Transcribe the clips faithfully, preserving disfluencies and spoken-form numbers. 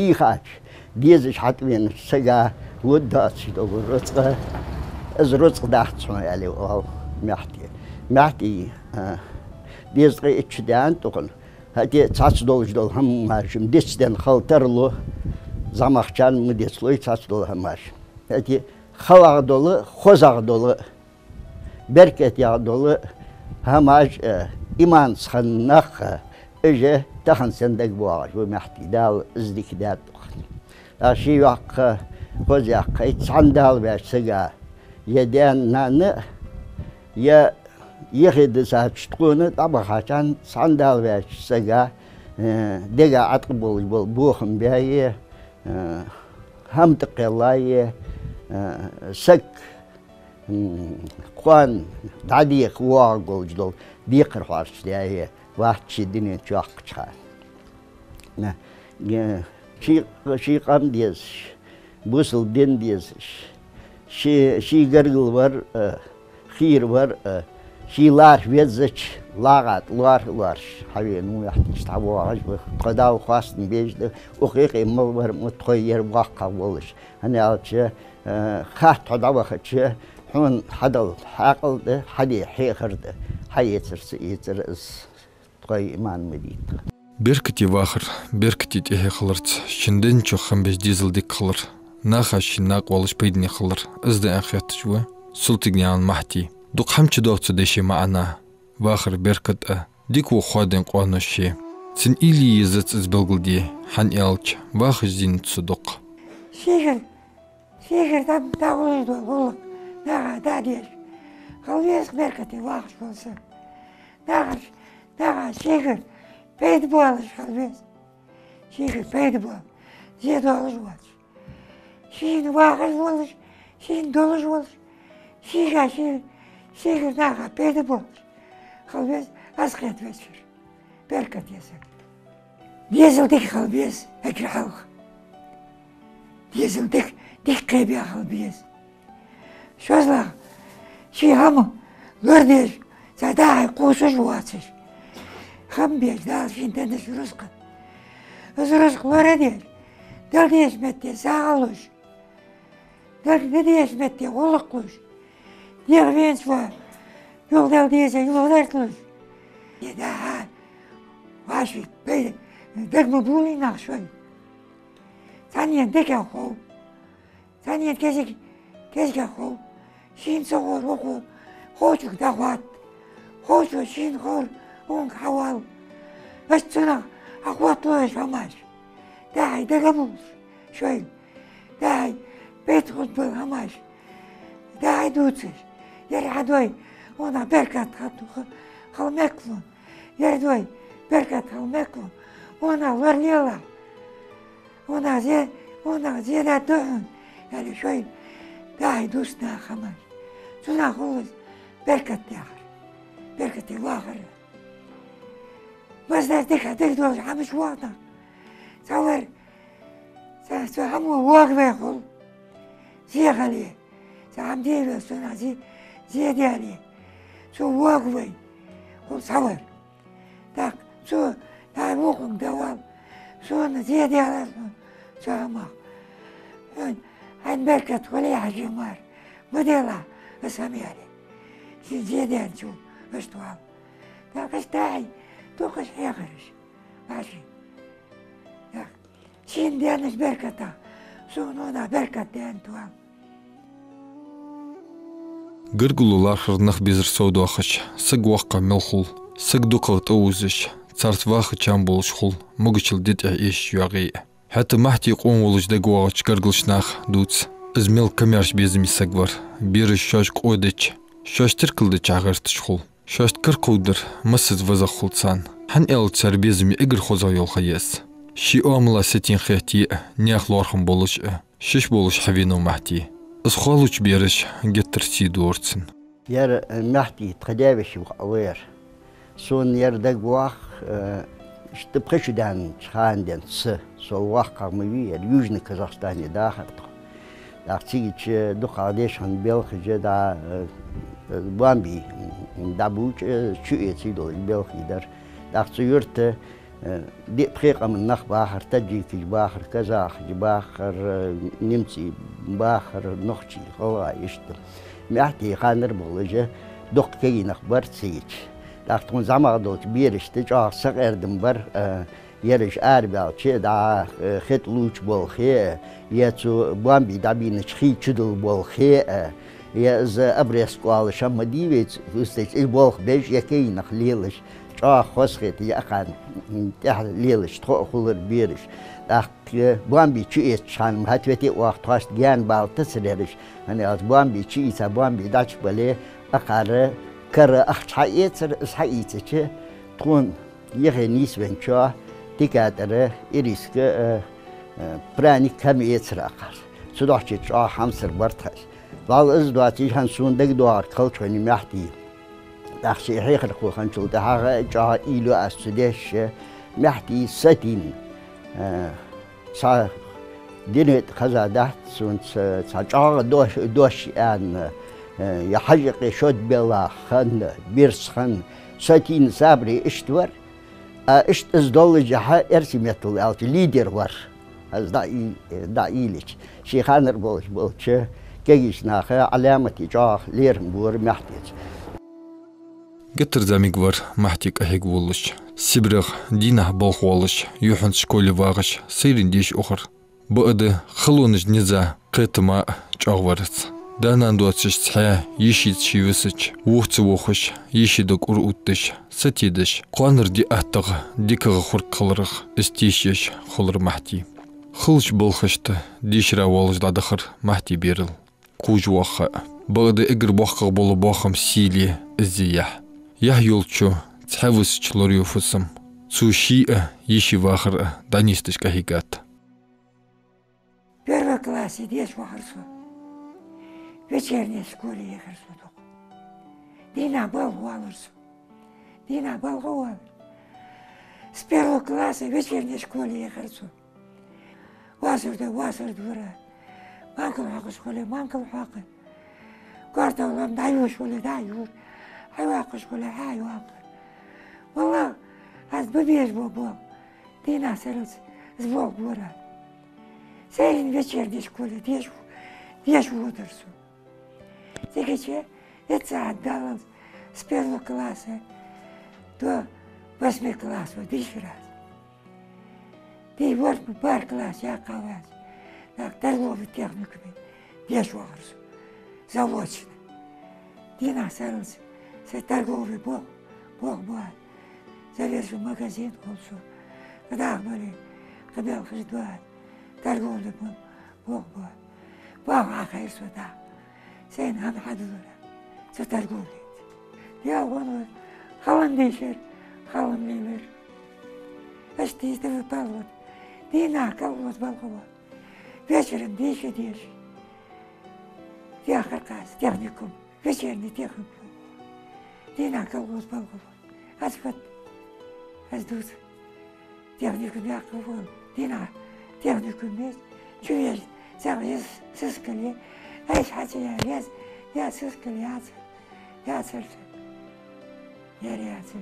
Ийхача, дезаш хьатӀавенача сага лургдоацаш дола рузкъа, из рузкъа дац хьона, аьле, оал Маьхьтий. Маьхьтий, а, дезткъеи итт шу даьннад тхона. ХӀаьта цхьацца долаш дола хӀамаш-м дицденна хила тарлу, зӀамагӀчарна ма дицлой цхьацца дола хӀамаш. ХӀаьта халагӀа дола, хозагӀа дола, беркатегӀа дола хӀамаш, э, иманца хинна нах, э, уж тахан санна дагабоагӀаш ба Маьхьтий, Дала из дика даьд тхона. ТӀаккха ший йоккха, хоза йоккха, цхьанна дала ваьча сага, е даь-нана, е ехе дисача тхона тӀабахачарна, цхьанна дала ваьча сага, э, дега Ӏаткъа болаш бола бохам бае, э, хӀама тӀакхеллае, э, саг м, кхоана дӀадеха воагӀаргволаш дола декхар хьоарчадаь вац ший дунен чу йоаккхача хана. На, э, ший, ший къам дезаш, бусалба дин дезаш, ший, ший гаргара вар, э, хийра вар, э, ший лархӀа везача, лагӀа тӀа лоархӀа а лоархӀаш, хьавена ва Маьхьтий, иштта хьавоагӀаш ва. Тхо Дала хоастам беш да, укх юкъе мала вар ма тхо, ер воккхагӀа волаш. ХӀана аьлча, э, хатта хьо дӀавахача, хьона хьадала хьаькъал да, хьаде хьехар да, хьаэцар, ца эцар, из тхоай иман ма дий тха. Беркате вахар, беркате тӀехье хиларца, шун денна чу хам беш дезал дика хилар, наха ший накъаваллаш пайдане хилар, из да аьнна хетташ ва Султыгнаькъан Маьхьтий. Дукха хӀама чудоагӀа цу дешай маӀан. Вахар беркат а, дика ва хоадам къоанош а. Цун уйла я езац из белгалде, хӀана аьлча вахаш зийна цо дукха. Сихар, сихар дӀа-, дӀагӀолаш дола гӀулакх, наха дӀадеш хила веза беркате вахаш вола саг. Нахаца, наха сихар пайда боалаш хила веза. Сихар пайда боал, зе доалаш воацаш. Шийна вахаш волаш, шийна долаш волаш, шийга ший, шийга наха пайда болаш хила веза, аз хет везар. Беркате саг. Дезал дика хила беза эггара хьалха. Дезал дика, дика кхебе хила беза. ШозлагӀа, ший хӀама лорадеш, цхьа дӀа-хьа кхувсаш воацаш, хам беш, Дала шийна деннача рузкъа. Из рузкъа лорадеш, Дала дезача метте сагӀа луш, Дала дезача метте гӀулакх луш, дегӀа венца ва, юхадала деза юхадартлуш. Е дӀа-хьа, вӀаший, бе, дага ма булий нах шоай. Цхьанне дикагӀа хов. Цхьанне кӀезига, кӀезигагӀа хов. Шийна ца ховр вокхо, ховчунга дӀахотт. Ховчо шийна ховр, укхунга хьавоал. Аш цунах хьахотталу уж хӀамаш. ДӀа-хьа дага ма булаш шоайла. ДӀа-хьа бейт хургбола хӀамаш. ДӀа-хьа дувцаш. Ер хьадой, хьона беркат хатуха, хала мекх ва. Ер дой, беркат хала мекх ва. Хьона лоралела. Хьона зе, хьона зе даьд хьона, аьле шоай дӀа-хьа дувц наха хӀамаш. Цунах хул из беркат яхар. Беркате вахар. Массанеца дика, дика долаш хӀамаш воагӀа нах. Цхьавар, цхьа, цхьа хӀама воагавай хул. Зе хиле. Цхьа хӀама де веза, цунах зе, зе даьле. Цо воагавай хул цхьавар. ТӀаккха цо, дӀа-хьа вокхунга дӀавоал, сона зе даьлар хьона цу хӀамах. Хьона, хьайна беркат хуле, Хьажий мар, ма делахь из хӀама, аьле. Шийна зе даьнначул иштта вал. ТӀаккха иштта дӀа-хьа дукхагӀа хьехараш. Хьажий. ТӀаккха шийна даьннача беркатах сона хьона беркат даьннад вал. Гаргало лархӀар нах безар совдоахаш, саг воккхагӀа мел хул, саг дукхагӀа тӀаувзаш, царца ваха чам болаш хул, могачал ди тӀехьа эшаш йоагӀе а. ХӀаьта Маьхьтий къона волаш дагавоагӀача гаргарча наха дувц, из мел камаьрша безаме саг вар, бераш шоаш къоадача, шоаш теркалдеча гӀерташ хул. Шоашта кара кховдар массаза вазагӀа хул царна. ХӀана аьлча цар безаме эггара хозагӀа йола ха я из. Ший оамала сатийна хетте а, наьха лоархӀам болаш а, шиш болаш хьавенав Маьхьтий. Из хоалуча бераша геттара сий дора цунна. Ер, э, Маьхьтий тха даь-веший воӀ вар. Сона ер дагавоагӀа, э, иштта пхи шу даьннача хана денз, со воккхагӀа ма вий, ер Южный Казахстане дахар тхо. ТӀаккха цига чу дукхагӀа дешан белхаш дӀа, э, бомбий дӀабувча, чуэций долаш белхий дар. ТӀаккха цу юрта Э, диъ-пхи къаман нах бахар, таджикаш бахар, казахаш бахар, э, немций бахар, нохчий, гӀалгӀай, иштта. Маьхти ханара болаш дукха кагий нах бар цига. ТӀаккха тхона зӀамагӀа долча берашта чӀоагӀа сакъердам бар, э, ераш арабаьлча, дӀа, э, хи тӀа лувча болхле, е цу бомбий дӀабийнача хий чу дилла болхле, э, е из обрезка оалаш хӀама дий вайца, вустача из болх беш, е кагий нах лелаш, чӀоагӀа хоза хет, е акхарна, м, тӀехьа лелаш тхо а хулар бераш. ТӀаккха бомбий чуэцача хана, хӀаьта вете а ваха тхоашта гаьна бала тацар ераш, хӀана аьлча бомбий чуийца, бомбий дӀачубале, акхар кара ахча хьаэцар, из хьаийцача, тхона юхе нийсвенначоа тика тӀара ириска, э, э, праник хӀама эцар акхар. Цудухьа чӀоагӀа хьамсара бар тха. Валла из доацаш хӀанз сона дагадоагӀарг хилча, хӀана, Маьхти. ТӀаккха ший хьехархо хинначул тӀехьагӀа чӀоагӀа уйла ю аз цу дешаца, Маьхти сатийна, э, цхьа дина тӀа хезадац сона цхьа, цхьа чӀоагӀа дош, дош аьнна, э, е хьажкъе шод белла хинна, бирса хинна, сатийна, сабаре иштта вар. А иштта из доллашехь, эрсий меттала аьлча, лидер вар. Аз дӀа-, дӀаийлача, ший ханара болаш болча кагийча наха Ӏаламата чӀоагӀа лерхӀам бора Маьхтеца. Геттара зӀамига вар Маьхти кӀахьега волаш. СибрегӀа дийнахьа балха воалаш, юххьанца школе вагӀаш, сайранна деша ухар. Бакъда халонаш низа, кхетам а чӀоагӀа вар из. Да-нана доацаш цхьа, йишийца ший висача, вух ца вохаш, йиший дог ура оттадеш, сатийдеш, кхоанара диъ аттагӀа дикагӀа хургхиларах из тешаш хулар Маьхти. Хиллача балхашта дешара воалаш дӀадахар Маьхти берал. Кхувш воаккха а. Бакъда эггара боккхагӀа бола бохам сийле, изза яхь. Яхь йолчо цхьа висача лораю фусам. Цо ший а, йиший вахар а дӀанийсдеш кӀахьийгад. Первый классе деша вахар со. Вечерней школе яхар со дукха. Дийнахьа балха воалар со. Дийнахьа балха воалар. С первого класса вечерней школе яхар со. Васар да, васар дора. Мамкал хьокхаш хуле, мамкал хьокхар. Картоф лам дӀаювш хуле, дӀаювр. Хьайоаккхаш хуле, хьайоаккхар. Валлахь, аз бабеш бо болх. Дийнахьа сарралца из болх бора. Сайранна вечерней школе деша, деша водар со. Цигача итт сахьат даллалца с первого класса до восьми класса дийшар аз. Ди ворхӀ бархӀ класс яьккхав аз. ТӀаккха торговый техникуме деша вахар со. Заочно. Дийнахьа сарралца са торговый болх, болх бора. Завержу магазин хул со. Кхы дӀахо бале, кхы белхаш доагӀа. Торговый болх бора. Баха Ӏохайра со дӀа. Сайна хӀама хьадалара. Цу торговлица. ЯлгӀон вар. Халон дийшар, халон лелар. Иштта из да выпалывать. Дийнахьа колхоз балха воал. Вечером деша, деша. Яхар кхас техникум. Вечерний техникум. Дийнахьа колхоз балха воал. Аз вот, аз дувц. Техникум яьккха воал. Дийнахьа техникум меч. Чу веш, цхьа из сискале. Айса хьаца я вез, я сискале яцар. Яцар са. Яр яцар.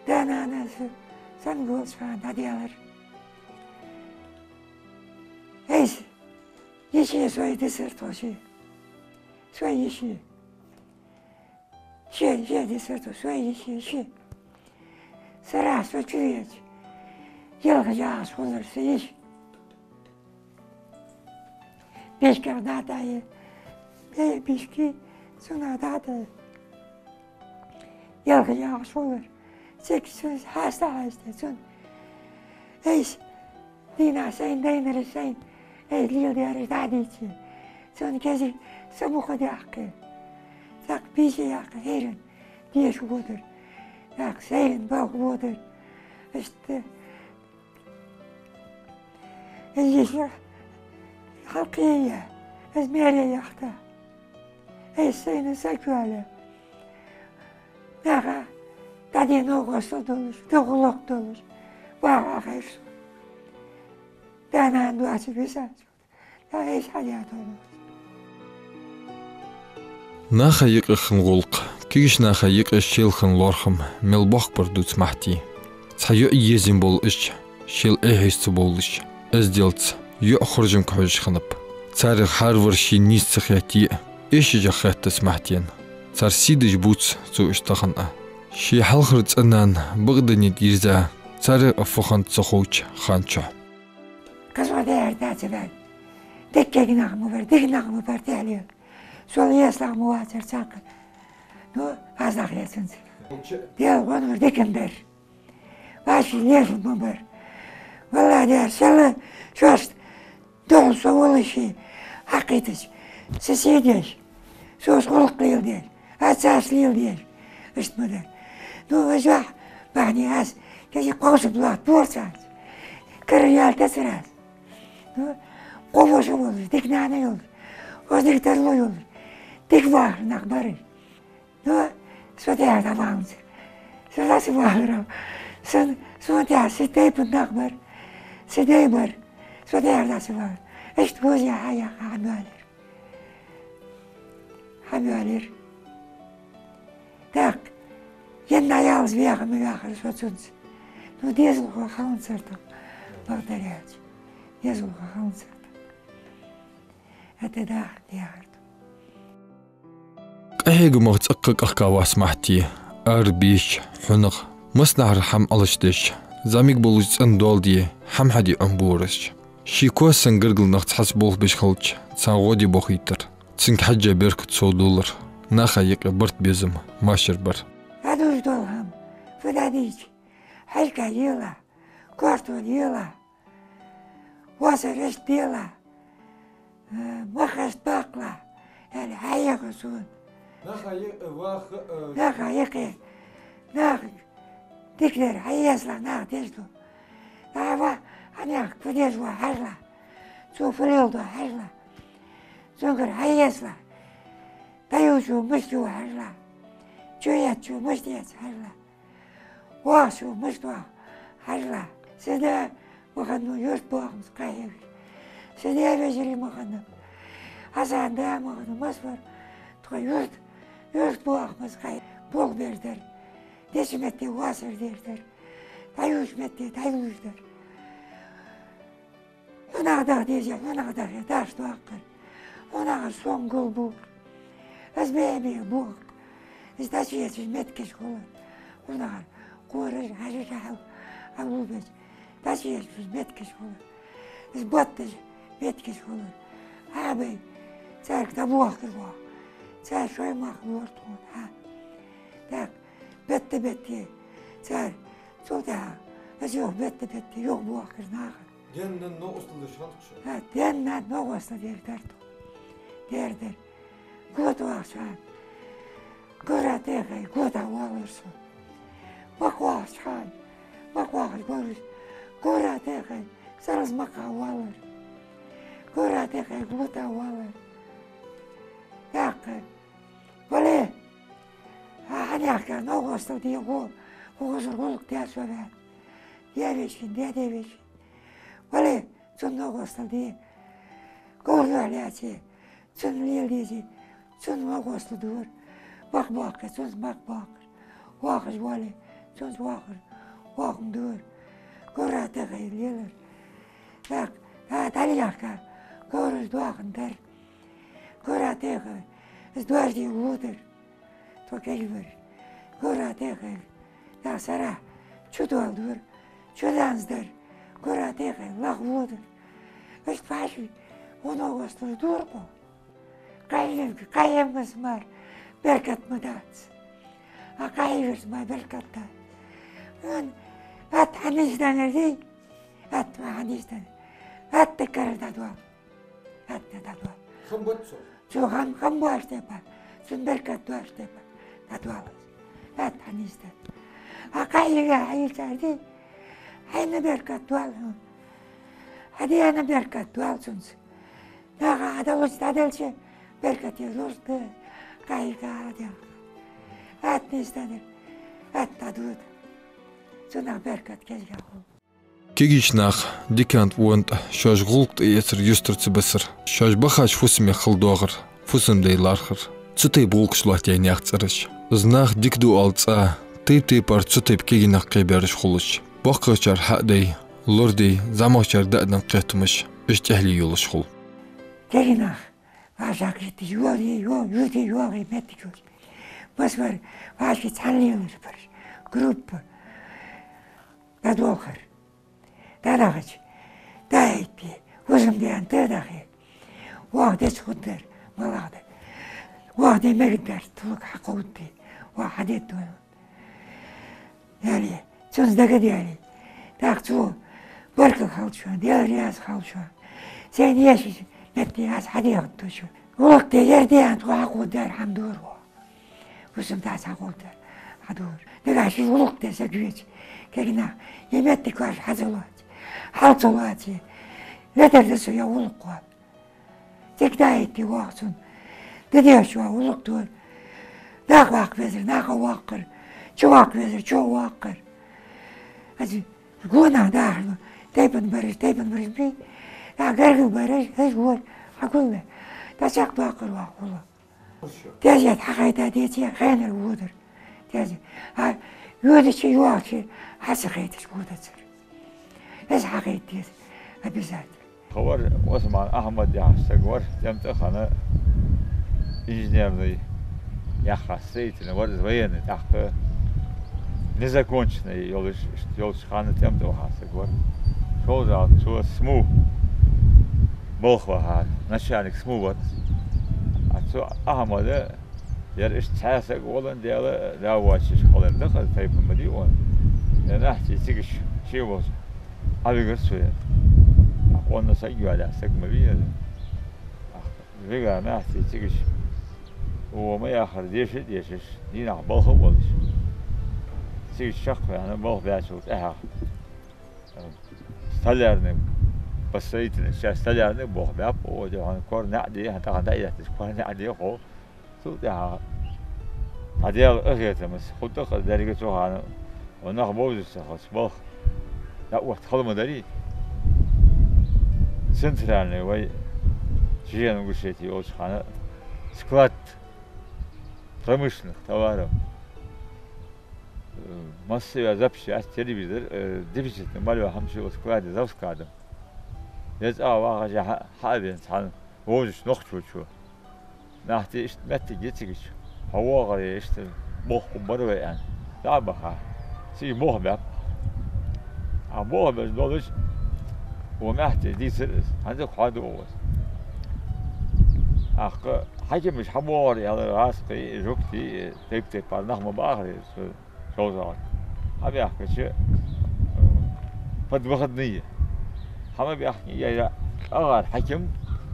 Да-нанас санна голча хана дӀаделар. Айса, йиший сой дисар тхо ши. Сой йиший. Ши, ши дисар тхо, сой йиший, ши. Сарахьа со чу веача, ялх жагӀаш хулар са йиша. Бишках дӀатӀае, бе, бишки, цунах дӀатӀае. Ялх жагӀаш хулар. Цига цунца хьаста-хьаста цун. Айса, дийнахьа сайна дайнараш сайна, айса леладаьраш дӀадийце. Цун кӀезига са муха даьккхе. ТӀаккха писи яьккха, сайранна деша водар. ТӀаккха сайранна балха водар. Иштта из йиша хьалкхея, из маьре яхийта. Айса сайна саг йоалае. Наха дӀадена гӀо со долаш, догӀа локх долаш, баха Ӏохайра со. Да-нана доацаш висар. Наха юкъе хинна гӀулакх, кагийча наха юкъе шийла хинна лоархӀам мел боккха бар дувц Маьхти. Цхьа йоӀ езийна болаш, шел эхьийса ца бовлаш, эзделца йоӀ хоржамга хьожаш хиннаб. Царех хӀаравар шийна нийса ца хетий а, эшаш хетта Смахьтена. Цар сий деш бувц цо уж тахан а. Ший хьалхара цӀен-нана бакъдане дийрза, царех а фу хиннад ца ховча хана чухь. Кхы со дехар даца ваьнна. Дикка нах ма бар, дика нах ма бар, тӀехьле. Сол еслагӀа ма вацар цхьаккха. Ну, аз нах яцанца. Дела гӀонвар дикан дар. Ваши леза ма бар. Валлахь, дера, шелла шоашта духьал со волаше хьакхийтача, са сий деш, соца гӀулакх леладеш, аз царца леладеш, иштта ма дар. Ну, важа бахьане аз, кезе кховсаб лохт борцанца. Кара ял тацар аз. Ну, кхо воша волаш, дика нана йолаш, оз дика тарлу йолаш, дика вахар нах бараш. Ну, со тӀехьа дӀаваханца. Со дӀа ца вахар. Сан, сона тӀехьа са тайпан нах бар. Са дай бар. Со тӀехьа дӀа ца вахар. Иштта гӀоза хьаяха хьабоалар. Хьабоалар. Так, енна ялаз веха ма вехар со цунца. Ну, дезалхо хиланзар тха, бакъдар аьлча. Дезалхо хиланзар тха. ХӀаьта даха дехар тхо. Къахьегамах цӀаккха къахкавац Смахьти, арабеш, хьунагӀа, массанахьара хӀама Ӏалашдеш, зӀамига болаш цӀена доал де, хӀама хьаде Ӏомабу вар из. Ший коа санна гаргара нах цхьацца болх беш хилча, царна гӀо де бохийтар. Цунга хьежжа беркат совдолар, наха юкъе барт, безам, машар бар. Ӏадужадола хӀама, фу дӀадийча, хьалха ела, коартол ела, васар иштта дела, э, мах иштта баккхала, аьле, хьаеха сона. Наха юкъе ваха, э, наха юкъе, наха дикадар хьаэцала, наха деш дола. Наха ва, хьанех фу деш ва хьажала, цо фу леладу хьажала. Цунгара хьаэцала, дӀаювчо мишта ю хьажала, чу эцачо мишта эц хьажала. Вахачо мишта вах хьажала. Са да ма хиннав юртбоахамца къахьегаш. Са даь вежарий ма хиннаб. Хьасан да ма хиннав, масса вар тхо юрт, юртбоахамца къахьегаш. Болх беш дар. Деча метте васар деш дар. ДӀаювча метте дӀаювш дар. ХӀанагӀа даха деза, хӀанагӀа дахе, даш доаккхар. ХӀанагӀа сом гулбу. Аз бе-бе бохк. Из дӀачуэцаш меткаш хулар. ХӀанагӀа кораш, хьажаш хьал, хьалбулбеш. ДӀачуэцаш меткаш хулар. Из ботташ меткаш хулар. Хьабай, царга дӀабохкар вах. Цар шоай мах лор тхона, хьа. Так, бетта-бетте. Цар цул тӀехьа, аз юха бетта-бетте юхабохкар наха. Денна новкъостал деш хиннад шо? ХӀа, денна новкъостал деш дар тхо. Дер дар. Гота вахача хана. Гора тӀехьа гота воаллар со. Мах вахача хана. Мах вахача гора. Гора тӀехьа. Сараз мах воаллар. Гора тӀехьа гота воаллар. Яккха. Вале. Хьа, хьанехка новкъостал де гӀо. ХӀанзар гӀулакх деш ва ваьнна. Даь вешийна, даь-даь вешийна. Вале, цунна новкъостал де. Говр лоалаьце, цунна леладезе, цунна новкъостал дора. Мах боаккхе, цунца мах боаккхар. Вахаш вале, цунца вахар. Вахам дора. Гора тӀехьа лелар. Так, а, дӀалехка, говраш доахан дар. Гора тӀехьа, из дожде водар. Тхо кегий вар. Гора тӀехьа. Нах сарахьа чудоаладора. Чуданза дар. Гора тӀехьа лаха водар. Иштта вӀаши, вон новкъостал дора тхо. Къахьийга, къахьегамца мара беркат ма дац. А къахьегарца мара беркат дац. Вон, атта хьанийсденнар дий? Атта ма хьанийсденнар. Атта кара дӀадоал. Атта дӀадоал. Хам бац цо? Цо хам, хам боацаш тайпара, цун беркат доацаш тайпара дӀадоал из. Атта хьанийсденнар. А къахьийга хьайийцар дий? Хьайна беркат доал хьона. Хьа даьна беркат доал цунца. Наха хьадалуча дӀаделча, беркате рузкъа, къахьийга хьаденнар. Атта нийсденнар, атта дӀадода. Цунах беркат кӀезига хул. Кегийча наха диканна тӀа, вонна тӀа шоаш гӀулакх тӀаэцар юстара ца бисар, шоаш бахача фусаме хала доагӀар, фусам-дай лархӀар. Цу тайпара гӀулакхаш лоаттаяь наьха цӀераш. Из нах дика да оала цӀа, тайп-тайпара цу тайпара кегий нах кхебаьраш хулаш. Боккхагӏчар хьа а дай, лораде, зӏамагӏчар дӏа а даь кхетамаш, иштта тӏехьле йолаш хул. Кагий нах, вӏашагӏкхеташ, йоагӏий, йо-, юртий, йоагӏий моттиг йолаш. Массавар вӏаший цхьана лелаш бараш. Группа. ДӀадолхар. ДӀадахача, дӀаайтте, хӏусамден тӀа дахе. Ваха деза хургдар, малагӏа да. Ваха де мегаргдар, тулг хьакховдаде, ваха хьадедда вайна. Яьле, цунца дага даьле. ТӀаккха цо: баркал хилда шоана, Даьла раьза хилва шоана. Сайна ешача метте аз хьадехаргда шо. Гӏулакх де, ер де аьнна, тхо хьакховдадаьр хӏама дора ваха. Хӏусамда цхьа гӏулакх де хьадора. Нагахь ший гӏулакх де саг веце, кагий нах, е моттиг вӏаши хьа ца лоаце, хьал ца лоаце, летар да со е гӏулакх ваха. Цига дӏаайтте ваха цунна. Де дезача гӏулакх дора. Нах ваккха везар, нах ваккхар. Чу ваккха везар, чу ваккхар. Аз гонахьа дахар, тайпан бараш, тайпан бараш бий. Нах гаргара бараш, аз гора. Хьагулла. Тӏа чакхдоаккхар ваха гӏулакх. Тезет хьакхайта деце, хайнар водар. Тезет. А йодача, йоагӏача хьа ца хайташ водацар. Из хьакхайта деза обязательно. Хавар Осман Ахьмад яхаш саг вар, тӏем тӏа хинна инженерный яхаш строительный вар, из военный, тӏаккха незаконченный йолаш, йолча хана тӏем тӏа ваха саг вар. Шолжа цо СМУ балха ваха, начальник СМУ вар. А цу Ахьмада, ер иштта цхьа саг волан дела, да воацаш хилар да-кх, тайпан ма дий он. Ер нахьти цига ше волча Ӏовигар цо ер. Къона саг йоалаяь саг ма вий ер. Вига нахьти цига, укхо ма яххара, деша а дешаш, дийнахьа балха а волаш. Цига чакхваьнна, балха баьчул тӏехьагӏа столярный, по строительной части столярный болх баьб, о, де хьона кор наӏ де, хьона тӏаккха дӏаэтташ кор наӏ де хьо. Цул тӏехьагӏа цхьа Даьла къахетамца, хӏаьта-кх деррига цу хана, о, нах бовзаш ца хилча, балха дӏаотта хала ма дарий. Центральный вай Чечено-Ингушетии йолча хана склад промышленных товаров. Э, массайола запчасть, телевизор, э, дефицитни мел йола хӏама ше йола складе, завскладе. Е цӏагӏа вахача хьа-, хьа а вена цхьан вовзача нохчочо. Нахьти иштта моттиг я цигача. Хьо воагӏаре, иштта болх кхуббар вай аьнна. ДӀа а баха. Цига болх баьб. А болх беш долаш, укх маьхьте дийцар из. ХӀанз а кхоаду укхаза. ТӀаккха хьакимаша хьабоагӏар аьлар, гӏазкхий, жугтий, тайп-тайпара нах ма баьхар цу Шолжа-ГӀалий. Хьабаьхкача, э, под выходные. Хьа ма баьхкий, е, е, агӏар хьаким,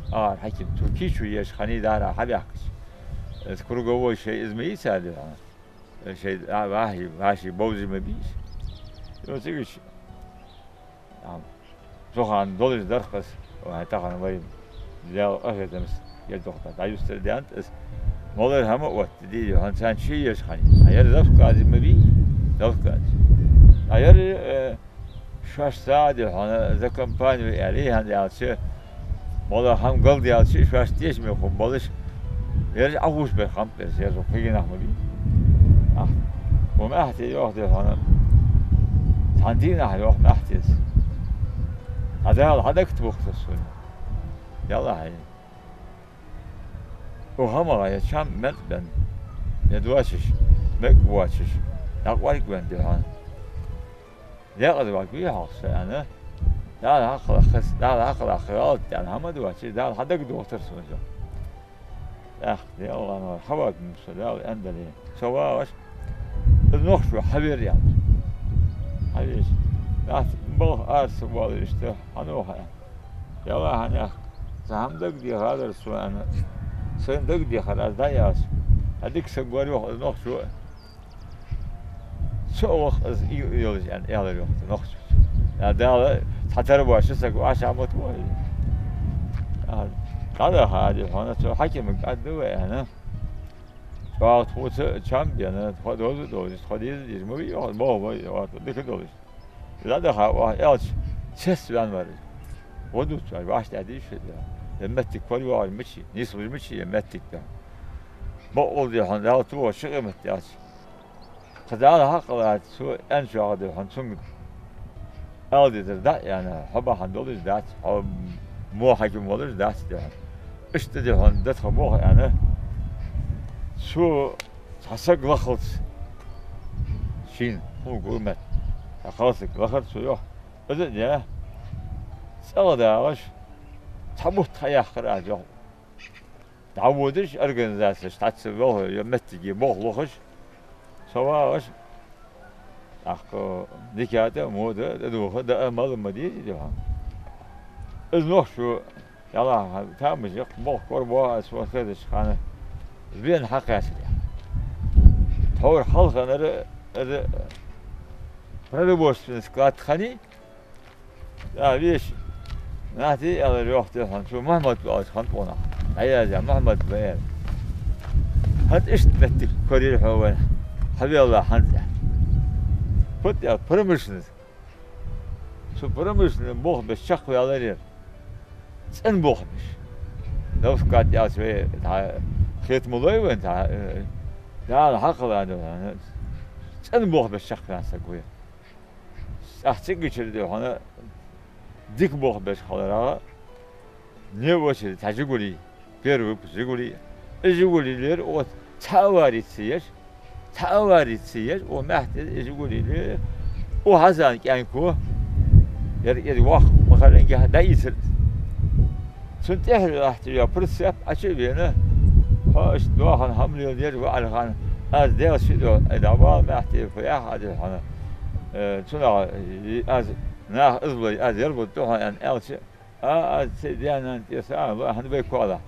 агӏар хьаким. Цу кийчо еш хиннай дара хьабаьхкача. Из круговой шоай из ма йий цар, дий хьона. Шоай, а, вахи, вахи бовзаш ма бий уж. Цу цига уж, а, цу хана долаш дар-кх из, вай тахан вай Даьла къахетамца ер дохтар дӏаюстар даьннад из. Малар хӏама оттадаьд, дий хьона, царна ше еш хиннай. А ер завскладе ма бий, завскладе. А ер, э, шоашца, дий хьона, за компанию аьле, хӏана аьлча, мала хӏама галдаьлча, шоашта тешаме хургболаш, ераш Ӏохувшабеш хиннаб ераш, ераш кагий нах ма бий. Ах, укх маьхьте йоах, дий хьона, цхьан дийнахьа йоах маьхьтеца: «Хьа Дала хьа дагатохаргда сона. Ялла хьай. Укх хӏамах е чам мел бенна, е доацаш, мег воацаш, дӏакъоаргвенна, дий хьона. Декъаза варгвий хьо со, аьнна. Дала хьакхалахь, Дала хьакхалахь, гӏалат даьнна хӏама доацаш, Дала хьа дагадохийтар сона из». ТӀаккха Даьла гӏанвар хьаваргва-м со, Дала аьннадале. Со вагӏаш, из нохчо хьавера, аьлар. Хьавеча, нах балха ара ца воалар иштта, хьан ва хьо, аьнна. Ялла хьанех, цхьа хӏама дагадехадар сона, аьнна. Сайна дагадехар аз дӏаяьлча, хьа дика саг вар, йоах, из нохчо. Со а ва-кх из и-, йолаш, аьнна, аьлар, йоах, из нохчочо. Я Дала, цхьатарра боацаш саг вӏашагӏ ма тохий. А, дӏадаха, дий хьона, цу хьакимага кӏаьдда вай, аьнна. ЧӀоагӏа тхоца чам бенна, тхо довза а довзаш, тхо деза а дезаш ма вий, йоах, боху вай, йоах, дика долаш. ДӀадаха, охьа аьлча, цецваьнна вар из. Гӏо дувцаш, вӏашта тӏадийша, е моттиг корайоагӏар мичай, нийслуш мичай е моттиг, аьнна. Бакъдолаш, дий хьона, Дала тохаш ши къемат даьлча. Кхы Дала хьакъ лаца, цо аьнначох, дий хьона, цунга Ала дезар дӀа а аьнна, хьо бахьан долаш дац, хьо мо хьаким волаш дац, дий хьона. Иштта, дий хьона, да тха болх, аьнна. Цо цхьа саг лахалца шийна, хӀама гур метта, цхьа кхалсаг лахар цо, йоах. Из а даь, цӀагӀа дагӀаш, цхьа бутт хьаяьккхар аз, йоах. ДӀаводаш организацеш, цхьацца велха, е меттиге болх лохаш, со вагӀаш, тӀаккха дика а, мода а тӀадувха, даа мала ма дезий, дий хьона. Из нохчо, ялахьа, тамашийна болх кора боагӀа аз, вон хезача хана, Вена хьакхаьчар. Тхьовра хьалханара, из продовольственный склад хиннай, тӀаккха веший, нахаца аьлар, йоах, дий хьона, цу Мухьмад оалача хиннаб-кх нах. ДӀаяздаь Мухьмад ва, аьлар. ХӀанз иштта моттиг корайир хьо вайна, хьавелла хӀанз, аьнна. Фуд аьлча, промышленность. Цу промышленный болх беш чакхваьлар ер. ЦӀена болх беш. Новскат аьлча вай, тха, хетам лой вайна, тха, э, Дала хьакхелла, дий хьона, цӀена болх беш чакхваьнна саг ва ер. ТӀаккха цига чура, дий хьона, дика болх беш хиларах, не очередь цхьа «Жигули», первый выпуск «Жигули». Из «Жигули» лелар оаха цхьа авари ца еш, цхьа авари ца еш, оаха маьхьтий из «Жигули» лелар. Оаха хьазан кӀаьнко, ер, ер воккха ма хиллинге, дӀаийцар. Цунна тӀехьа латташ йола прицеп Ӏочу а вена, хьо иштта доахан хӀама леладеш ваьлча хана, аз Даьла ший дуьхьа, ай, дӀавала маьхьтий, фу яхь Ӏа, дий хьона, э, цунах, э, аз, наха из лой, аз ер бутт ду хьона, аьнна, аьлча, а, аз цига даь-нана тӀа са а лой, хӀана вай кхоалахь.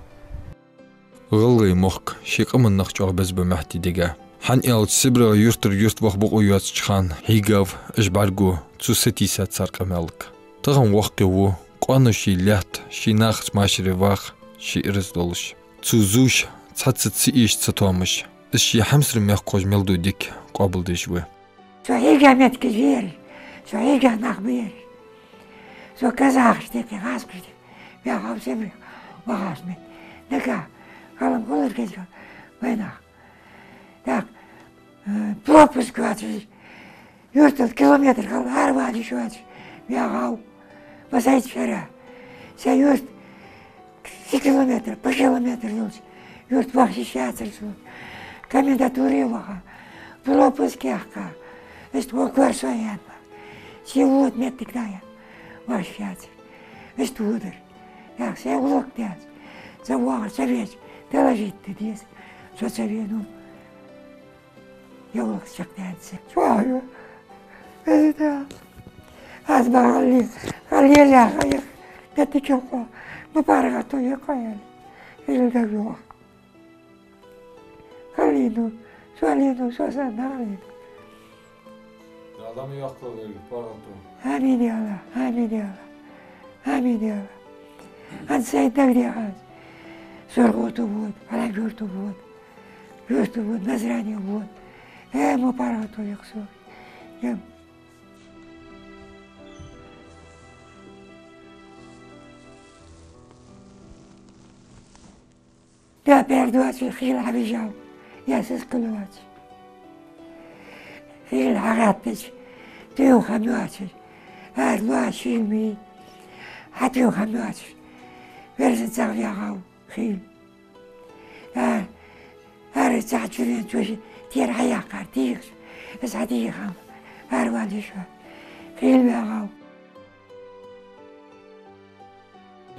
ГӀалгӀай мохк ший къаман нах чӀоагӀа беза ба Маьхьтий дега. ХӀана аьлча Сибрера юртара юрта ваха бокъо йоацача хана хьийгав уж бӀаргагу, цо сатийсад цар къамаьлага. Тахан воккхагӀа ва, къоанош ший лаьтта, ший нахаца машаре ваха, ший ираз долаш. Цо зувш, цхьацца ца эша, ца тоамаш, из ший хьамсара мехкахоша мел ду дика къоабалдеш ва. Цу хьийга меттигаш ба ераш, цу хьийга нах ба ераш. Цу казахашта юкъе, гӀазкхашта юкъе ваьхав Сибре, вахаш ма. Дика, халам хулар кӀезига вайнаха. Так, э, пропуск йоацаш, юртал километр хьалха аравала йиш йоацаш ваьхав. Масайт шера. Са юрт ши километр, пхи километр йолча юрта ваха йиш яцар сона. Комендатуре ваха, пропуск яьккха. Иштта вокхар со яьнна. Ший вода моттиг да яьнна. Ваха йиш яцар. Иштта водар. Яха, сай гӀулакх даьд. Со воагӀар, со веча, доложить де деза. Со ца венав. Йовлакх чакхдаьннад са. Чу а ю. Веза Даьла. Аз бахалли, халле яха я. Дати кем хо. Ма паргӀато я кхояли. Веза Даьла йоах. Халлину, солину, со санна халлину. Дала ма йоаккхалва вай паргӀато. Амин, я АллахӀ, амин, я АллахӀ. Амин, я АллахӀ. ХӀанз сай дагадехад аз. СурхотӀа вода, хьалхагӀа юрта вода. Юрта вода, Назране вода. Э, ма паргӀато я-кх со. Ем. Дапер доацаш хийла хьавижав, я сискал воацаш. Хийла хьагӀаттача, туьйха хӀама йоацаш, ара лоа шийла мий, хьатуьйха хӀама йоацаш, верзан цӀагӀа ваьгӀав хийла. А, ара цхьа чуьрен чу тера хьаяьккхар, тийхаш, из хьатийха хӀама, аравала йиш йоацаш, хийла ваьгӀав.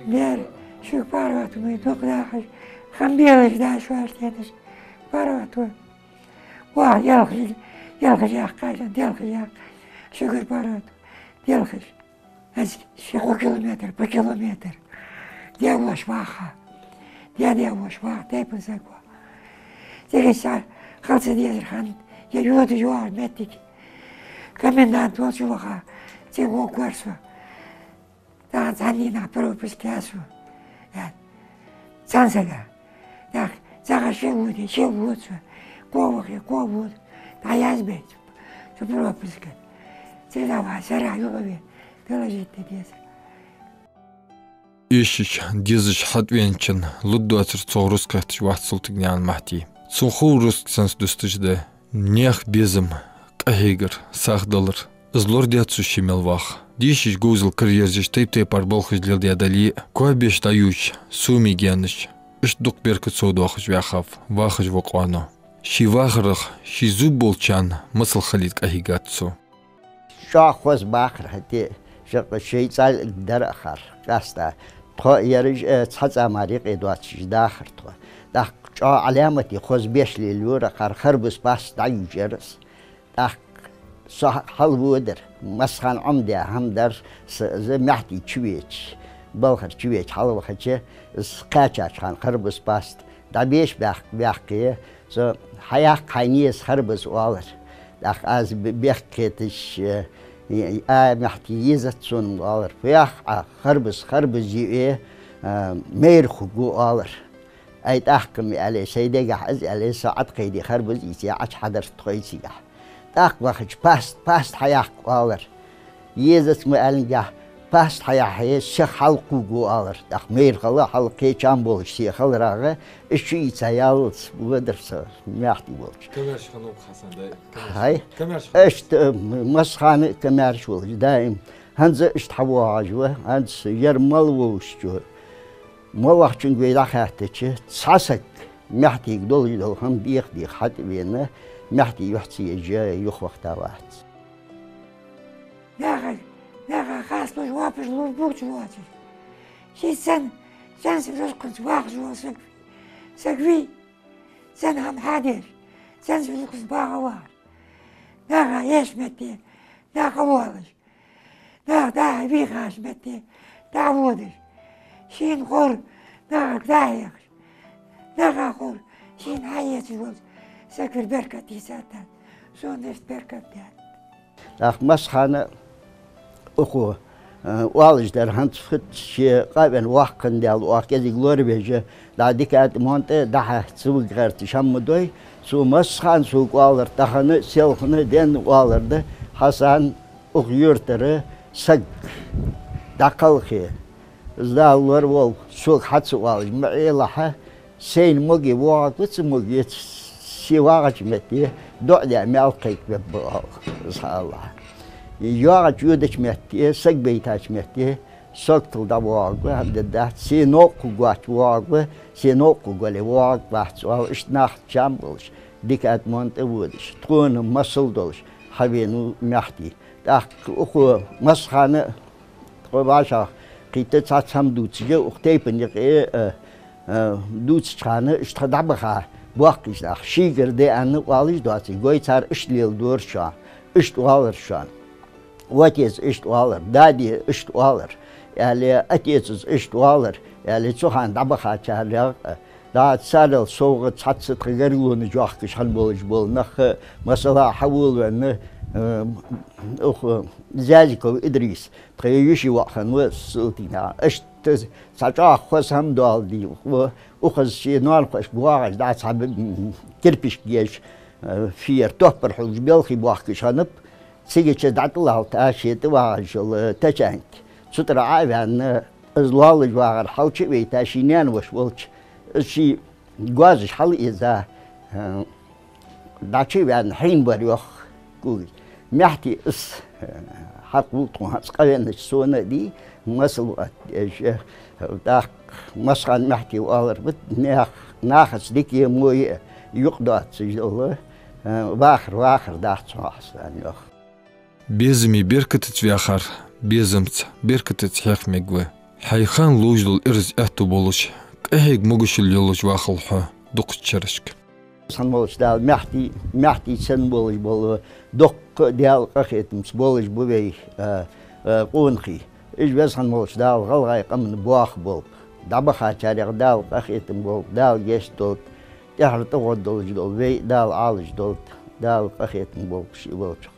Лер, шуга паргӀато ма дукха дахаш, хам белаш даш ваш тенаш, паргӀато. Ва, ялхаш, ялхаш яьккхай, ялхаш яьккхай. Шугара паргӀато, ялхаш. Аз ши-кхо километр, пхи километр. Даь-воша ваха. Даь-даь-воша ваха, тайпан саг ва. Цига са хала ца дезар хиннад, я йода йоагӀар моттиг. Комендант волча ваха, цига вокхар со. Тахан цхьан дийнахьа пропуск яьй сона. Яьй. Цхьан сага. Так, цхьа ши вода, ши вода со. Кхо вахе, кхо вода. ДӀаязбейт цу пропуска. Цига ваха, сарахьа юхавена, доложить де деза. Эшача, дезача хьатӀавеначоа лургдоацар цох рузкъа хетташ вац Султыгнаькъан Маьхьтий. Цун хов рузкъа цунца дусташ да. Наьха безам, къахьегар, сагӀа далар, Из лорадаьд цо ше мел ваха. Дешаш, говзал караерзаш, тайп-тайпара балхаш леладаь дале а, коа беш дӀаювш, сомиг янаш, иштта дукха беркат совдоахаш ваьхав, вахаш ва къоано. Ший вахарах, ший зув болчарна масал хилийта къахьийгад цо. ЧӀоагӀа хоза бахар хӀаьта, шаккха шоай цӀалг дар ахар, къаьстта. Тхо ераш, э, цхьа цӀа мара юкъе доацаш дахар тхо. ТӀаккха чӀоагӀа Ӏаламате хоза беш лелайора ахар, харбуза паст дӀаювжар из. ТӀаккха со хьалводар, массахана Ӏомадаь хӀама дар, с-, из Маьхти чувеча, балхара чувеча хьалвахача, из кхаьчача хана харбуза паст дӀабеш баьхк-, баьхке, со: «Хьаяккха хьайна еза харбуза», — оалар. ТӀаккха аз б-, бехк кхеташ, э, «А, Маьхти, езац сона», — оалар. «Фу йоах Ӏа, харбуза, харбуза юве, э, майра хургва», — оалар. «Ай, тӀаккха-м», — аьле, сай дегахьа из аьле, со Ӏокхайде харбуза ийце, Ӏочухьадар тхо цигахьа. ТӀаккха вахача: «Паст, паст хьаяккха», — оалар. «Езац», — ма аьллинге, «паст хьаяхье, сиха хьалкхувргва», — оалар. ТӀаккха майра хала, хьалкхе чам болаш сиха хиларах, из чуийца яллалца водар со Маьхти волча. Камаьрша хиннав-кх Хьасан, да? Камаьрша. Хай? Камаьрша хиннав. Иштта, м-, массахана а камаьрша волаш, даим. ХӀанз а иштта хьавоагӀаш ва, хӀанз ер мел вовзачо, моллагӀчунга вай дӀахаьттача, цхьа саг Маьхтийга долаш дола хӀама деха-деха хьатӀавена, Маьхти юхь ца еш юхавахийта вац. Наха, наха хасташ, вапаш лувш бувцаш воацаш. Ший цӀен, цӀен рузкъанца вахаш вола саг, саг вий, цӀен хӀама хьадеш, цӀен рузкъанца багӀа вар. Наха еш метте, наха волаш. Наха дӀа-хьа вийхача метте дӀаводаш, шийна ховр нахага дӀахьехаш, наха ховр шийна хьаэцаш волча сагагара беркат ийцад Дала. Сона иштта беркат даьд. ТӀаккха массахана укхо, э, оалаш дар хӀанз фуд, ше къавенна воккха хиннадале, оаха кӀезига лоравеш, дӀа дика тӀа монта дӀа-хьа ца вига гӀерташ хӀама ма дой, цо массахана сога оалар, тахан а, селхан а денна оалар да: «Хьасан, укх юртара саг дӀакхалхе, из Дала лораволва, сога хьа ца оалаш ма Ӏелахь, сайна моге воагӀаргва ца моге, се вагӀача метте дуӀа даь маьл кхайкабергба», — оал из, хьааллахь. ЙоагӀача йодача метте, саг байтача метте согтал дӀавоагӀаргва, хӀама дергдац, се новкъа хургвоацаш воагӀаргва, се новкъа хургвале воагӀаргвац, оал, иштта нах чам болаш, дика тӀа монта водаш, тхона масал долаш хьавенав Маьхти. ТӀаккха укхо массахана а, тхо вӀашагӀкхийтта цхьацца хӀама дувцаш, укх тайпан юкъе, э, э, дувцача хана, иштта тхо дӀабаха боккхийча наха, шийгара да аьнна оалаш доацаш, гой, цар иштта леладора шоана, иштта оалар шоана. Отец иштта оалар, даде иштта оалар, аьле, отецаз иштта оалар, аьле, цу хана дӀабахачарех, э, дӀа царел совгӀат цхьацца тха гаргалонаш йоахкаш хинна болаш бола нах, масала, хьаволавенна, э, укх Зязиков Идрис, тха йиший воӀ хиннав Салтийна. Иштта цхьа чӀоагӀа хоза хӀама доаладе, укхаза ший ноанахошка воагӀаш дӀа цхьа б-, кирпишка еш, э, фера топпар хьулдеш белхий боахкаш хиннаб, цигача дӀатӀалалта ше тӀавагӀаш йола тачанка. Цу тӀара Ӏо а ваьнна, из лоаллаш вагӀар хьалчу а вайта, ший наьна-воша волча, из ший гоазаш хьалъайза, э, дӀачу а ваьнна, хьийна бар, йоах, кугаш. Маьхти из, э, хьакъ хул тхона, хӀанз къавеннача сона а дий, масал а деш, э, тӀаккха массахана Маьхти оалар ба: нах-, нахаца дика а, во а юкъадоацаш дола, э, вахар вахар дац, хьо, Хьасан, йоах. Безаме беркатаца ваьхар безамца, беркатаца хьеха мегаргва. Хьай хана ловш дола ираз аьттув болаш, къахьега могашал йолаш вахалва хьо дукхача шерашка. Веза хинна волча Дала, Маьхти, Маьхти санна болаш бола, дуккха а Даьла къахетамца болаш ба вай, а, а, къонахий. Уж, Веза хинна волча Дала, гӀалгӀай къаман боах болба. ДӀабахачарех Дала къахетам болба, Дала гешт долда. ТӀехьара тӀагӀоргдолаш дола вай а Дала Ӏалаш долда, Дала къахетам болба ший волчох.